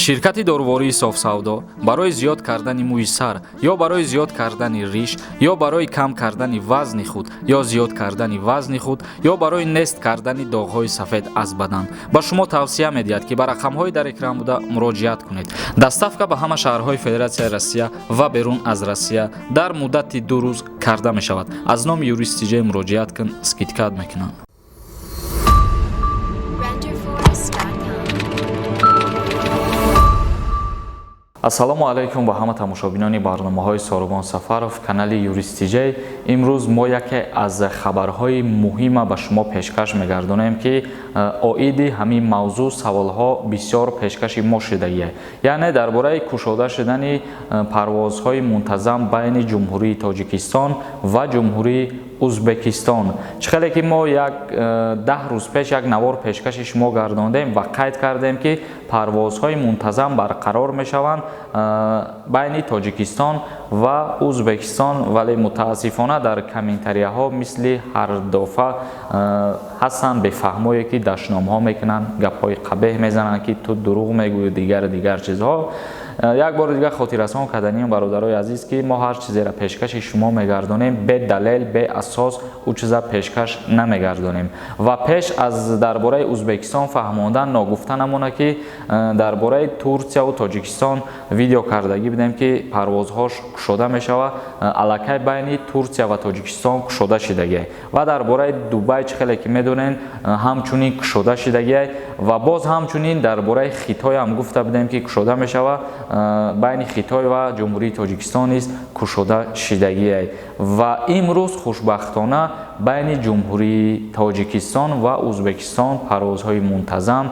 Ширкати дорувории Софсавдо барои зиёд кардани мӯи сар ё барои зиёд кардани риш ё барои кам кардани вазни худ ё зиёд кардани вазни худ ё барои нест кардани доғҳои сафед аз бадан ба шумо тавсия медиҳад, ки ба рақамҳои дар экран буда муроҷиат кунед. Доставка ба ҳама шаҳрҳои Федератсияи Россия ва берун аз Россия дар муддати 2 рӯз карда мешавад. Аз номи Юрист Тиҷей муроҷиат кун, скидка мекунанд. Renderforest.com. Ассалому алайкум ба ҳама тамошобинони барномаҳои Сорубон Сафаров, канали Юрист Тиҷей. Имрӯз мо яке аз хабарҳои муҳима ба шумо пешкаш мегардонем, ки оиди ҳамин мавзӯъ саволҳо бисёр пешкаши мо шудагия, яъне дар бораи кушода шудани парвозҳои мунтазам байни Ҷумҳурии Тоҷикистон ва Ҷумҳурии Узбекистон. Чӣ хеле ки мо як 10 рӯз пеш як навор пешкаши шумо гардондем ва қайд кардем, ки парвозҳои мунтазам барқарор мешаванд байни Тоҷикистон ва Узбекистон, вале мутаассифона дар комментарияҳо мисли ҳар дафъа ҳастанд бефаҳмое, ки дашномҳо мекунанд, гапҳои қабеҳ мезананд, ки ту дурӯғ мегӯӣ, дигар дигар чизҳо. Як бори дигар хотиррасон карданем, бародарои азиз, ки мо ҳар чизеро пешкаши шумо мегардонем, бе далел, бе асос ӯ чиза пешкаш намегардонем. Ва пеш аз дар бораи Узбекистон фаҳмондан ногуфта намона, ки дар бораи Турсияву Тоҷикистон видео кардагӣ будем, ки парвозҳош кушода мешавад. Аллакай байни Турсия ва Тоҷикистон кушода шидагиай. Ва дар бораи Дубай, чӣ хеле ки медонем, ҳамчунин кушода шидагиай. Ва боз ҳамчунин дар бораи Хитой ҳам гуфта будем, ки кушода мешавад. Байни Хитой ва Ҷумҳурии Тоҷикистон низ кушода шидагиай. Ва имрӯз хушбахтона байни Ҷумҳурии Тоҷикистон ва Узбекистон парвозҳои мунтазам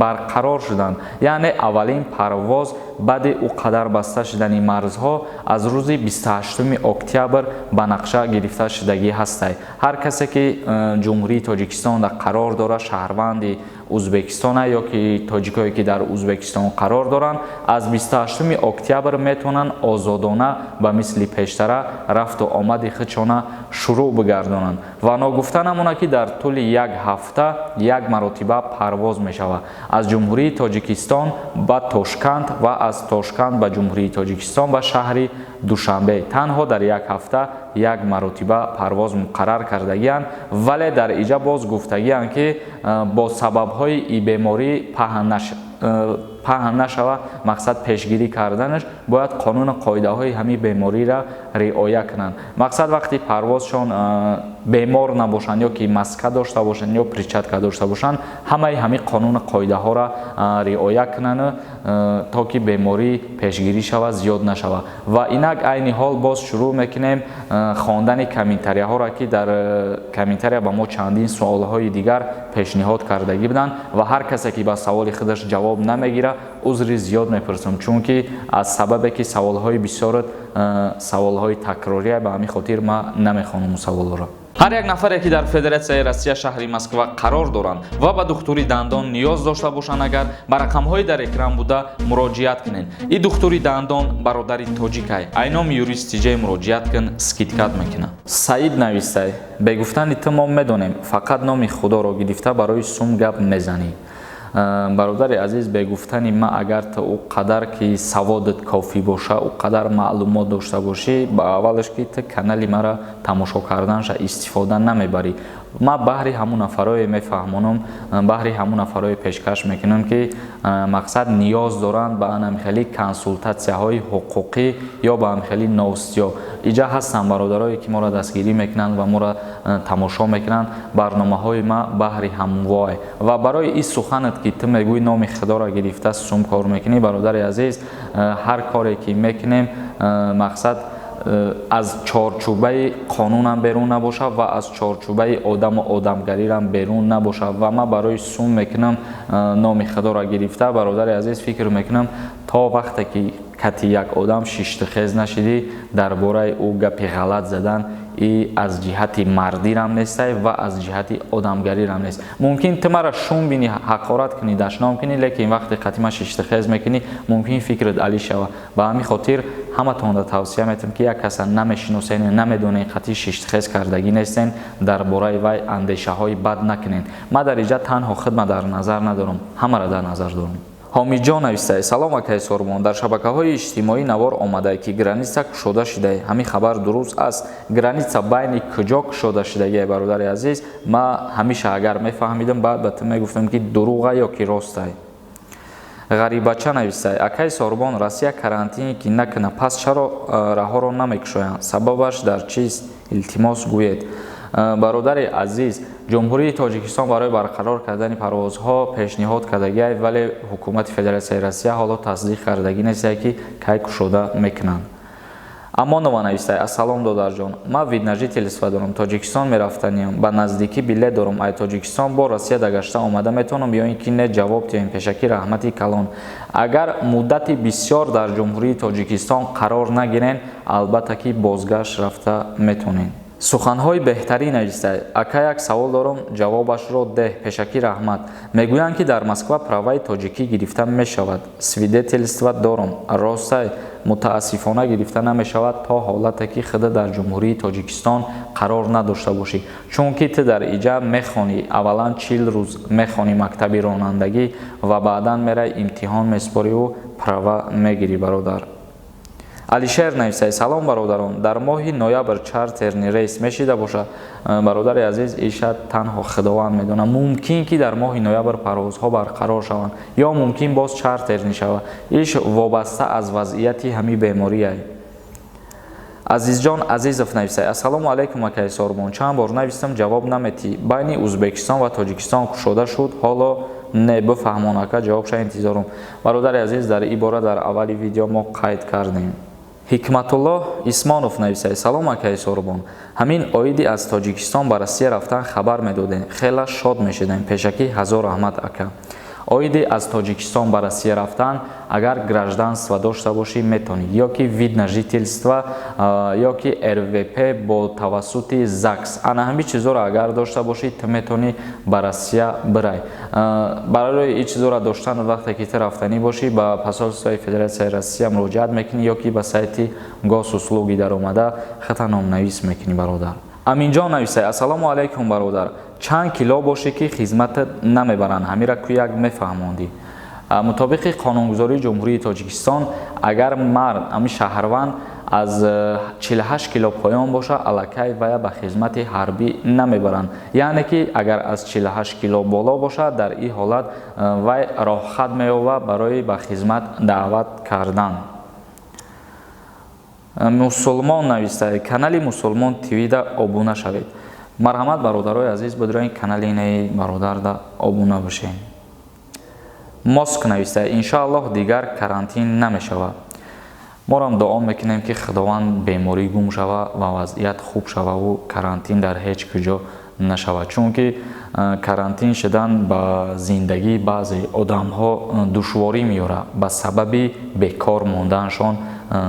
барқарор шуданд, яъне аввалин парвоз баъди ӯ қадар баста шудани марзҳо аз рӯзи 28 октябр ба нақша гирифта шудагӣ ҳастай. Ҳар касе ки Ҷумҳурии Тоҷикистонда қарор дорад, шаҳрванди Узбекистона ё ки тоҷикое ки дар Узбекистон қарор доранд, аз 28 октябр метавонанд озодона ба мисли пештара рафту омади худшона шурӯъ бигардонанд. Ва ногуфта намонад, ки дар тӯли як ҳафта як маротиба парвоз мешавад аз Ҷумҳурии Тоҷикистон ба Тошканд ва аз Тошканд ба Ҷумҳурии Тоҷикистон, ба шаҳри Душанбе. Танҳо дар як ҳафта як маротиба парвоз муқаррар кардагианд, вале дар иҷа боз гуфтагианд, ки бо сабабҳои и беморӣ паҳн нашава, мақсад пешгирӣ карданаш, бояд қонуну қоидаҳои ҳамин бемориро риоя кунанд. Мақсад, вақти парвозшон бемор набошанд ё ки маска дошта бошанд ё перчатка дошта бошанд, ҳамаи ҳамин қонуну қоидаҳоро риоя кунанд, то ки беморӣ пешгирӣ шавад, зиёд нашавад. Ва инак айни ҳол боз шурӯъ мекунем хондани комментарияҳоро, ки дар комментария ба мо чандин суолҳои дигар пешниҳод кардагӣ буданд. Ва ҳар касе ки ба саволи худаш ҷавоб намегирад, узри зиёд мепурсам, чунки аз сабабе ки саволҳои бисёрат саволҳои такрория, ба ҳамин хотир ман намехонам саволҳоро. Ҳар як нафаре ки дар Федератсияи Россия, шаҳри Москва қарор доранд ва ба духтури дандон ниёз дошта бошанд, агар ба рақамҳои дар экран буда муроҷиат кунед. И духтури дандон бародари тоҷикай. Ай номи Юрист Тиҷей муроҷиат кун, скидка мекунад. Саид навистай: бегуфтани ту мо медонем, фақат номи Худоро гирифта барои сум гап мезанӣ. Бародари азиз, бегуфтани ма агар ту ӯ қадар ки саводат кофӣ боша, ӯ қадар маълумот дошта бошӣ, ба аввалаш ки ту канали мара тамошо карданша истифода намебарӣ. Ма баҳри ҳамун нафарое мефаҳмонам, баҳри ҳамун нафарое пешкаш мекунам, ки мақсад ниёз доранд ба анамхели консултатсияҳои ҳуқуқӣ ё ба ҳамхели новостиё. Иҷа ҳастанд бародарое ки моро дастгирӣ мекунанд ва моро тамошо мекунанд. Барномаҳои ма баҳри ҳамвое. Ва барои ин суханат, ки ту мегӯӣ, номи Худоро гирифта сум кор мекунӣ, бародари азиз, ҳар коре ки мекунем, мақсад, аз чорчӯбаи қонунам берун набошад ва аз чорчӯбаи одаму одамгарирам берун набошад. Ва ман барои сум мекунам номи Худоро гирифта? Бародари азиз, фикр мекунам, то вақте ки кати як одам шиштухез нашидӣ, дар бораи ӯ гапи ғалат задан и аз ҷиҳати мардирам нестай ва аз ҷиҳати одамгарирам нест. Мумкин ту мара шум бинӣ, ҳақорат кунӣ, дашном кунӣ, лекин вақте қати ман шиштухез мекунӣ, мумкин фикрат алӣ шава. Ба ҳамин хотир ҳаматонда тавсия метавам, ки як каса намешиносен, намедонед, қати шиштухез кардагӣ нестен, дар бораи вай андешаҳои бад накунед. Ман дар иҷа танҳо хидмат дар назар надорам, ҳамаро дар назар дорам. Ҳомидҷон навистае: Салом, акаи Сорбон, дар шабакаҳои иҷтимоӣ навор омадае, ки граница кушода шидае. Ҳамин хабар дуруст аст? Граница байни куҷо кушода шидагие, бародари азиз? Ма ҳамеша агар мефаҳмидам, баъд ба ту мегуфтам, ки дурӯға ё ки ростай. Ғарибача навистае: Акаи Сорбон, Россия карантине ки накуна, пас чаро раҳоро намекушоянд? Сабабаш дар чист? Илтимос, гӯед. Бародари азиз, Ҷумҳурии Тоҷикистон барои барқарор кардани парвозҳо пешниҳод кардагиай, вале ҳукумати Федератсияи Россия ҳоло тасдиқ кардагӣ нестае, ки кай кушода мекунанд. Амонова навистае: Ассалом, додарҷон, ман вид на жительство дорам, Тоҷикистон мерафтаниям, ба наздикӣ билет дорам. Ай Тоҷикистон бо Россия дагашта омада метавонам ё ин ки не? Ҷавоб диҳем, пешакӣ раҳмати калон. Агар муддати бисёр дар Ҷумҳурии Тоҷикистон қарор нагирен, албатта ки бозгашт рафта метавонед. Суханҳои беҳтарин навистае: Ака, як савол дорам, ҷавобашро деҳ, пешакӣ раҳмат. Мегӯянд, ки дар Москва праваи тоҷикӣ гирифта мешавад, свидетельство дорам, ростай? Мутаассифона, гирифта намешавад, то ҳолате ки худа дар Ҷумҳурии Тоҷикистон қарор надошта бошӣ, чунки ту дар иҷа мехонӣ, аввалан 40 рӯз мехонӣ мактаби ронандагӣ ва баъдан мерай имтиҳон месупориву права мегирӣ, бародар. Алишер нависае: Салом, бародарон, дар моҳи ноябр чартерный рейс мешида бошад? Бародари азиз, иша танҳо Худованд медонад. Мумкин ки дар моҳи ноябр парвозҳо барқарор шаванд ё мумкин боз чартерный шавад. Иш вобаста аз вазъияти ҳамин бемория. Азизҷон Азизов нависае: Ассалому алайкум, акаи Сорбон, чанд бор навистам, ҷавоб наметӣ. Байни Узбекистон ва Тоҷикистон кушода шуд, ҳоло не? Бифаҳмон, ака, ҷавобша интизорум. Бародари азиз, дар ин бора дар аввали видео мо қайд кардем. Ҳикматуллоҳ Исмонов нависае: Салом, акаи Сорбон, ҳамин оиди аз Тоҷикистон ба Россия рафтан хабар медодем, хела шод мешудем, пешакӣ ҳазор раҳмат, ака. Оиди аз Тоҷикистон ба Россия рафтан, агар гражданство дошта бошӣ, метавонӣ, ё ки вид на жительство, ё ки РВП бо тавассути ЗАГС, ана ҳамин чизҳоро агар дошта бошӣ, ту метавонӣ ба Россия бирай. Барои ин чизҳоро доштан, вақте ки ту рафтанӣ бошӣ, ба посольствои Федератсияи Россия муроҷиат мекунӣ ё ки ба сайти Госуслуги даромада хата номнавис мекунӣ, бародар. Аминҷон нависае: Ассалому алайкум, бародар, чанд кило бошӣ, ки хизматат намебаранд? Ҳамира ку як мефаҳмондӣ. Мутобиқи қонунгузории Ҷумҳурии Тоҷикистон, агар мард, ҳамин шаҳрванд, аз 48 кило поён боша, аллакай вая ба хизмати ҳарбӣ намебаранд. Яъне ки агар аз 48 кило боло бошад, дар ин ҳолат вай роҳхат меёбад барои ба хизмат даъват кардан. Мусулмон навистае: Канали Мусулмон ТВда обуна шавед. Марҳамат, бародарои азиз, бидроин канали инаи бародарда обуна бошед. Моск навистае: Иншоаллоҳ, дигар карантин намешавад. Морам дуо мекунем, ки Худованд беморӣ гум шава ва вазъият хуб шававу карантин дар ҳеҷ куҷо нашавад, чунки карантин шудан ба зиндагии баъзе одамҳо душворӣ меорад ба сабаби бекор монданашон,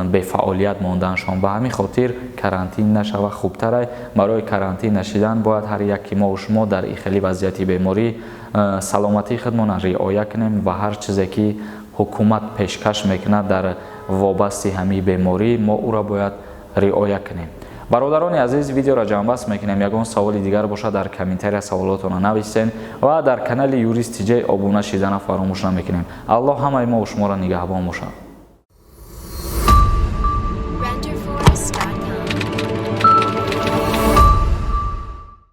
бефаъолият монданашон. Ба ҳамин хотир карантин нашава хубтарай. Барои карантин нашидан бояд ҳар яки мову шумо дар ихели вазъияти беморӣ саломатии худмонро риоя кунем ва ҳар чизе ки ҳукумат пешкаш мекунад дар вобасти ҳамин беморӣ, мо ӯро бояд риоя кунем. Бародарони азиз, видеоро ҷамъбаст мекунем. Ягон саволи дигар бошад, дар комментария саволотонро нависен ва дар канали Юрист Тиҷай обуна шидана фаромӯш намекунем. Аллоҳ ҳамаи мо шуморо нигаҳбон бошад.